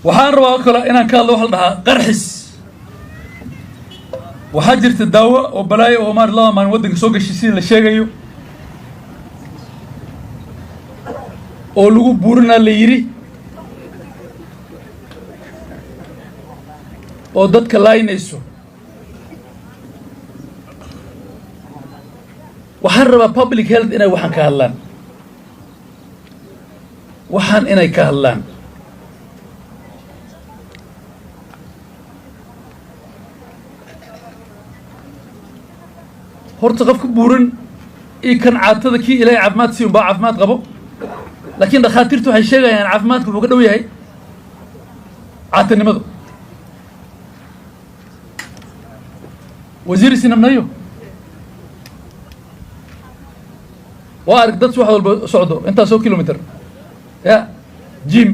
Waxaan rabaa oo kale inaan ka hadlo waxa la dhahaa qarxis. Waxaa jirta daawo oo balaayo oo maar 2 maalin waddanka soo gashay, sida la sheegayo, oo lagu buurinaa la yidhi, oo dadka laaynayso. Waxaan rabaa public health inay waxaan ka hadlaan, waxaan inay ka hadlaan. Horta qofka buuran iyo kan caatada, kii Ilaahay caafimaad siiy unbaa caafimaad qabo, laakiin dhakhaatiirtu waxay sheegayaan caafimaadka wuxuu ka dhow yahay caatanimadu. Wasiir sinamnayo waa arag dad wax walba socdo intaasoo kilometer ya gym.